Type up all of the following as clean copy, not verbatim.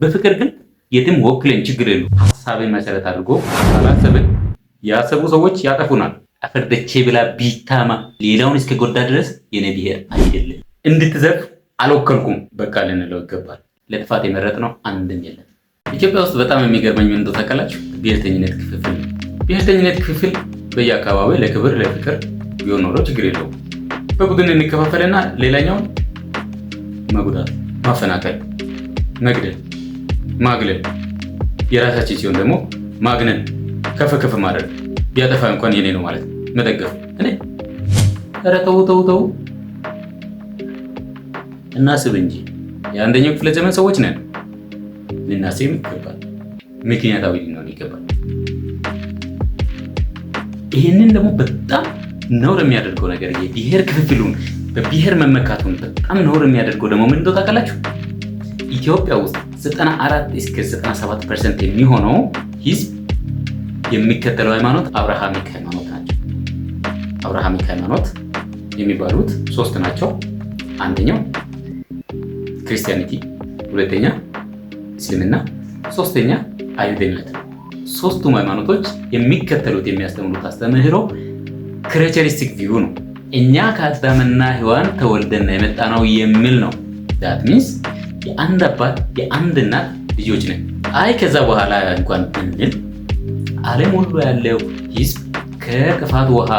በፍቅር ግን የትም ወክለን ችግር የለው። ሀሳብን መሰረት አድርጎ ካላሰብን ያሰቡ ሰዎች ያጠፉናል። አፈርደቼ ብላ ቢታማ ሌላውን እስከ ጎዳ ድረስ የኔ ብሔር አይደለም። እንድትዘርፍ አልወከልኩም በቃ ልንለው ይገባል። ለጥፋት የመረጥነው አንድም የለም። ኢትዮጵያ ውስጥ በጣም የሚገርመኝ ምን እንደው ታውቃላችሁ? ብሔርተኝነት ክፍፍል ነው። ብሔርተኝነት ክፍፍል በየአካባቢው ለክብር ለፍቅር ቢሆን ኖሮ ችግር የለውም። በቡድን እንከፋፈልና ሌላኛውን መጉዳት፣ ማፈናቀል፣ መግደል፣ ማግለል፣ የራሳችን ሲሆን ደግሞ ማግነን፣ ከፍ ከፍ ማድረግ፣ ቢያጠፋ እንኳን የኔ ነው ማለት መደገፍ። እኔ ኧረ ተው ተው ተው፣ እናስብ እንጂ የአንደኛው ክፍለ ዘመን ሰዎች ነን። ልናስብ ይገባል። ምክንያታዊ ልንሆን ይገባል። ይህንን ደግሞ በጣም ነውር የሚያደርገው ነገር የብሔር ክፍፍሉን በብሔር መመካቱን በጣም ነውር የሚያደርገው ደግሞ ምን እንደው ታውቃላችሁ? ኢትዮጵያ ውስጥ 94 እስከ 97% የሚሆነው ህዝብ የሚከተለው ሃይማኖት Abrahamic ሃይማኖት ናቸው። Abrahamic ሃይማኖት የሚባሉት ሶስት ናቸው። አንደኛው Christianity፣ ሁለተኛ እስልምና፣ ሶስተኛ አይሁድነት። ሶስቱም ሃይማኖቶች የሚከተሉት የሚያስተምሩት አስተምህሮ creaturistic view ነው። እኛ ከአዳምና ሔዋን ተወልደን የመጣ ነው የሚል ነው። That means የአንድ አባት የአንድ እናት ልጆች ነን። አይ ከዛ በኋላ እንኳን ብንል ዓለም ሁሉ ያለው ህዝብ ከጥፋት ውሃ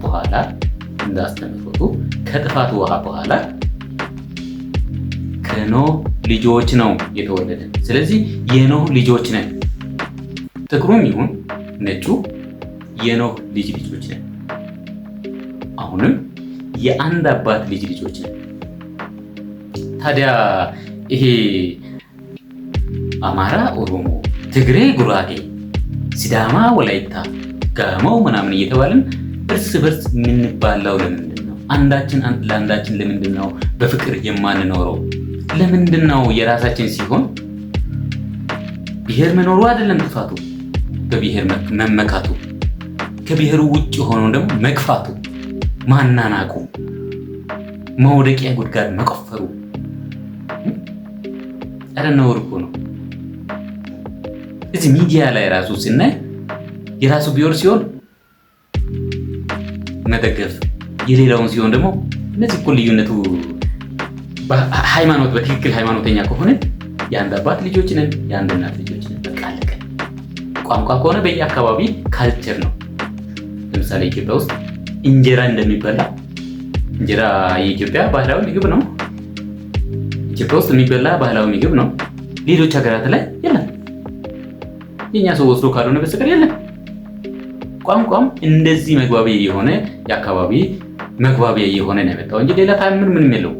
በኋላ እንዳስተምህሮቱ ከጥፋት ውሃ በኋላ ከኖህ ልጆች ነው የተወለደ። ስለዚህ የኖህ ልጆች ነን። ጥቁሩም ይሁን ነጩ የኖህ ልጅ ልጆች ነን። አሁንም የአንድ አባት ልጅ ልጆች ነን። ታዲያ ይሄ አማራ፣ ኦሮሞ፣ ትግሬ፣ ጉራጌ፣ ሲዳማ፣ ወላይታ፣ ጋሞው ምናምን እየተባልን እርስ በርስ የምንባላው ለምንድን ነው? አንዳችን ለአንዳችን ለምንድን ነው በፍቅር የማንኖረው? ለምንድን ነው የራሳችን ሲሆን ብሔር መኖሩ አይደለም ጥፋቱ፣ በብሔር መመካቱ፣ ከብሔሩ ውጭ ሆኖ ደግሞ መግፋቱ፣ ማናናቁ፣ መውደቂያ ጉድጓድ መቆፈሩ ኧረ ነውር እኮ ነው። እዚህ ሚዲያ ላይ ራሱ ስናይ የራሱ ብሔር ሲሆን መደገፍ የሌላውን ሲሆን ደግሞ እነዚህ እኮ ልዩነቱ ሃይማኖት በትክክል ሃይማኖተኛ ከሆነ የአንድ አባት ልጆች ነን፣ የአንድ እናት ልጆች ነን። በቃ አለቀ። ቋንቋ ከሆነ በየአካባቢ culture ነው። ለምሳሌ ኢትዮጵያ ውስጥ እንጀራ እንደሚበላ እንጀራ የኢትዮጵያ ባህላዊ ምግብ ነው። ኢትዮጵያ ውስጥ የሚበላ ባህላዊ ምግብ ነው። ሌሎች ሀገራት ላይ የለም። የኛ ሰው ወስዶ ካልሆነ በስተቀር የለም። ቋንቋም እንደዚህ መግባቢያ የሆነ የአካባቢ መግባቢያ የሆነ ነው የመጣው እንጂ ሌላ ታምር ምንም የለው።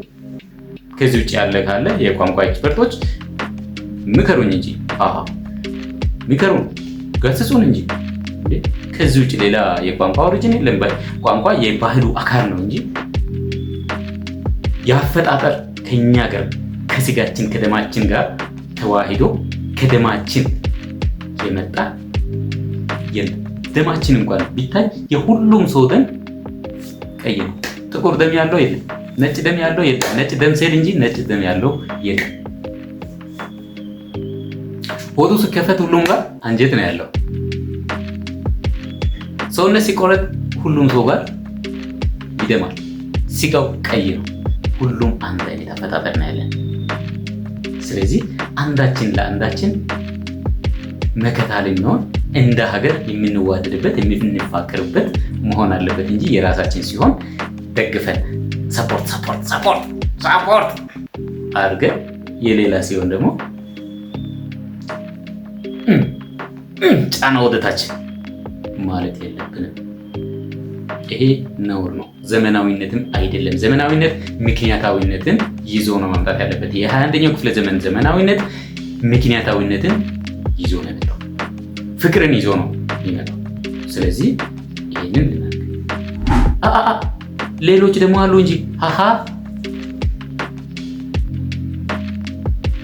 ከዚህ ውጭ ያለ ካለ የቋንቋ expert ኦች ምከሩኝ እንጂ አሃ ምከሩን፣ ገስጹን እንጂ ከዚህ ውጭ ሌላ የቋንቋ origin የለም። ቋንቋ የባህሉ አካል ነው እንጂ የአፈጣጠር ከኛ ጋር ከስጋችን ከደማችን ጋር ተዋሂዶ ከደማችን የመጣ የለም። ደማችን እንኳን ቢታይ የሁሉም ሰው ደም ቀይ ነው። ጥቁር ደም ያለው የለም። ነጭ ደም ያለው የለም። ነጭ ደም ሴል እንጂ ነጭ ደም ያለው የለም። ሆዱ ሲከፈት ሁሉም ጋር አንጀት ነው ያለው። ሰውነት ሲቆረጥ ሁሉም ሰው ጋር ይደማል። ስጋው ቀይ ነው። ሁሉም አንድ አይነት አፈጣጠር ነው ያለን። ስለዚህ አንዳችን ለአንዳችን መከታ ልንሆን እንደ ሀገር የምንዋደድበት የምንፋቀርበት መሆን አለበት እንጂ የራሳችን ሲሆን ደግፈን support support support support አድርገን የሌላ ሲሆን ደግሞ ጫና ወደታች ማለት የለብንም። ይሄ ነውር ነው፣ ዘመናዊነትም አይደለም። ዘመናዊነት ምክንያታዊነትን ይዞ ነው መምጣት ያለበት። የ21ኛው ክፍለ ዘመን ዘመናዊነት ምክንያታዊነትን ይዞ ነው የመጣው፣ ፍቅርን ይዞ ነው የሚመጣው። ስለዚህ ይህንን ሌሎች ደግሞ አሉ እንጂ ሀሀ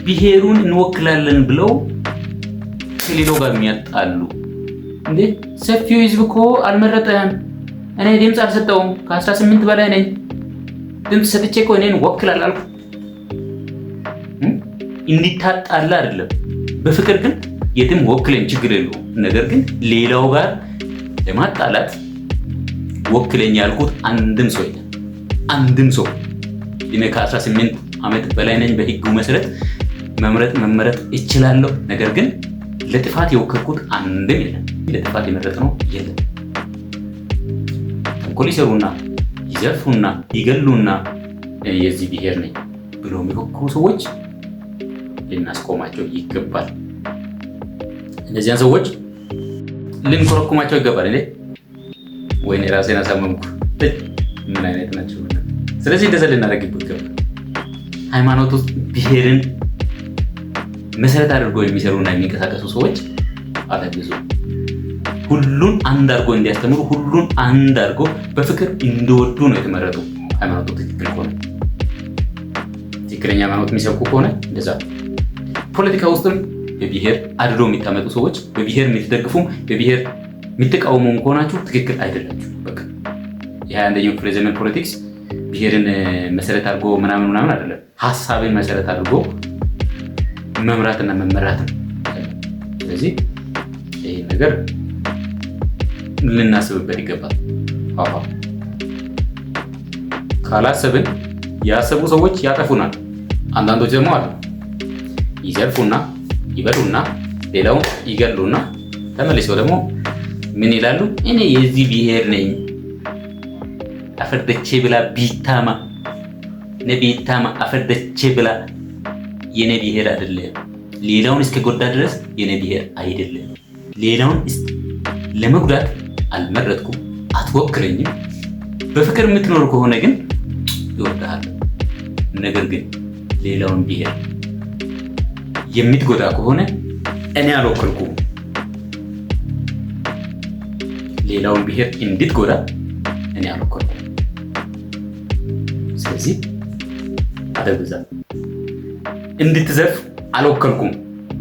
ብሔሩን እንወክላለን ብለው ከሌላው ጋር የሚያጣሉ እንዴ! ሰፊው ህዝብ እኮ አልመረጠም። እኔ ድምፅ አልሰጠውም። ከ18 በላይ ነኝ። ድምፅ ሰጥቼ እኮ እኔን ወክላል አልኩ። እንዲታጣላ አይደለም። በፍቅር ግን የትም ወክለኝ ችግር የለውም። ነገር ግን ሌላው ጋር ለማጣላት ወክለኝ ያልኩት አንድም ሰው የለም። አንድም ሰው። እኔ ከ18 ዓመት በላይ ነኝ። በህጉ መሰረት መምረጥ መመረጥ እችላለሁ። ነገር ግን ለጥፋት የወከልኩት አንድም የለም። ለጥፋት የመረጥነው የለም። ተንኮል ይሰሩና ይዘርፉና ይገሉና የዚህ ብሔር ነኝ ብሎ የሚፎክሩ ሰዎች ልናስቆማቸው ይገባል። እነዚያን ሰዎች ልንኮረኩማቸው ይገባል። እንዴ ወይኔ ራሴን አሳመምኩ። ምን አይነት ናቸው? ስለዚህ እንደዛ ልናደርግ ይገባል። ሃይማኖት ውስጥ ብሔርን መሰረት አድርጎ የሚሰሩና የሚንቀሳቀሱ ሰዎች አታግዙ። ሁሉን አንድ አድርጎ እንዲያስተምሩ፣ ሁሉን አንድ አድርጎ በፍቅር እንዲወዱ ነው የተመረጡ። ሃይማኖቱ ትክክል ከሆነ፣ ትክክለኛ ሃይማኖት የሚሰብኩ ከሆነ እንደዛ። ፖለቲካ ውስጥም በብሔር አድሎ የሚታመጡ ሰዎች፣ በብሔር የምትደግፉም በብሔር የምትቃወሙም ከሆናችሁ ትክክል አይደላችሁ። በቃ የ21ኛው ክፍለ ዘመን politics ብሔርን መሰረት አድርጎ ምናምን ምናምን አይደለም፣ ሀሳብን መሰረት አድርጎ መምራትና መመራት ነው። ስለዚህ ይህን ነገር ልናስብበት ይገባል። አዎ ካላሰብን ያሰቡ ሰዎች ያጠፉናል። አንዳንዶች ደግሞ አሉ ይዘርፉና ይበሉና ሌላውን ይገሉና ተመልሰው ደግሞ ምን ይላሉ? እኔ የዚህ ብሔር ነኝ፣ አፈርደቼ ብላ ቢታማ እኔ ቢታማ አፈርደቼ ብላ የኔ ብሔር አይደለም። ሌላውን እስከ ጎዳ ድረስ የኔ ብሔር አይደለም። ሌላውን ለመጉዳት አልመረጥኩም፣ አትወክለኝም። በፍቅር የምትኖር ከሆነ ግን ይወድሃል። ነገር ግን ሌላውን ብሔር የምትጎዳ ከሆነ እኔ አልወክልኩም። ሌላውን ብሔር እንድትጎዳ እኔ አልወክልኩም። ስለዚህ አደብዛ እንድትዘርፍ አልወከልኩም።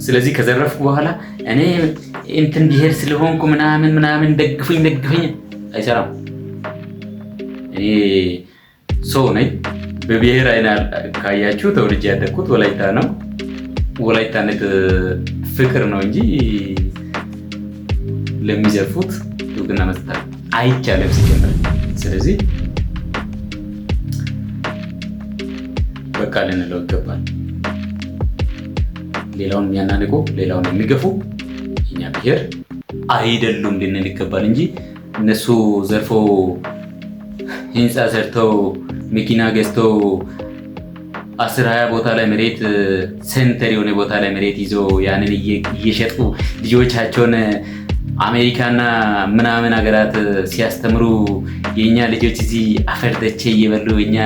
ስለዚህ ከዘረፍኩ በኋላ እኔ እንትን ብሔር ስለሆንኩ ምናምን ምናምን ደግፉኝ ደግፉኝ አይሰራም። እኔ ሰው ነኝ። በብሔር አይን ካያችሁ ተወልጄ ያደግኩት ወላይታ ነው። ወላይታነት ፍቅር ነው እንጂ ለሚዘርፉት እውቅና መስጠት አይቻልም ሲጀምር። ስለዚህ በቃ ልንለው ይገባል። ሌላውን የሚያናንቁ፣ ሌላውን የሚገፉ የኛ ብሔር አይደሉም ልንል ይገባል እንጂ እነሱ ዘርፈው፣ ህንፃ ሰርተው፣ መኪና ገዝተው፣ 10 20 ቦታ ላይ መሬት፣ center የሆነ ቦታ ላይ መሬት ይዘው ያንን እየሸጡ ልጆቻቸውን አሜሪካና ምናምን ሀገራት ሲያስተምሩ የእኛ ልጆች እዚህ አፈር ደቼ እየበሉ እኛ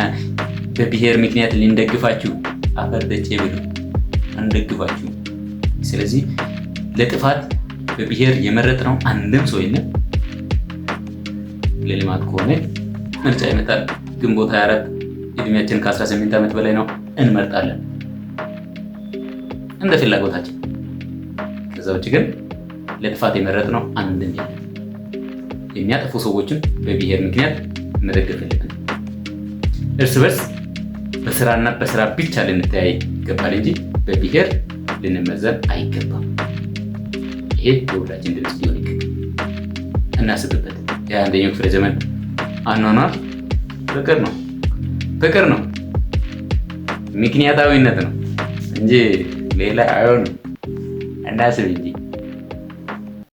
በብሔር ምክንያት ልንደግፋችሁ? አፈር ደቼ ብሉ፣ አንደግፋችሁ። ስለዚህ ለጥፋት በብሔር የመረጥነው አንድም ሰው የለም። ለልማት ከሆነ ምርጫ ይመጣል። ግንቦት 24 እድሜያችን ከ18 ዓመት በላይ ነው፣ እንመርጣለን እንደ ፍላጎታችን። ከዛ ውጭ ግን ለጥፋት የመረጥነው አንድም የለም። የሚያጠፉ ሰዎችን በብሔር ምክንያት መደገፍ የለብንም። እርስ በርስ በስራና በስራ ብቻ ልንተያይ ይገባል እንጂ በብሔር ልንመዘን አይገባም። ይሄ የሁላችን ድምፅ ሊሆን ይገባል። እናስብበት። የ21ኛው ክፍለ ዘመን አኗኗር ፍቅር ነው፣ ፍቅር ነው፣ ምክንያታዊነት ነው እንጂ ሌላ አይሆንም። እናስብ እንጂ።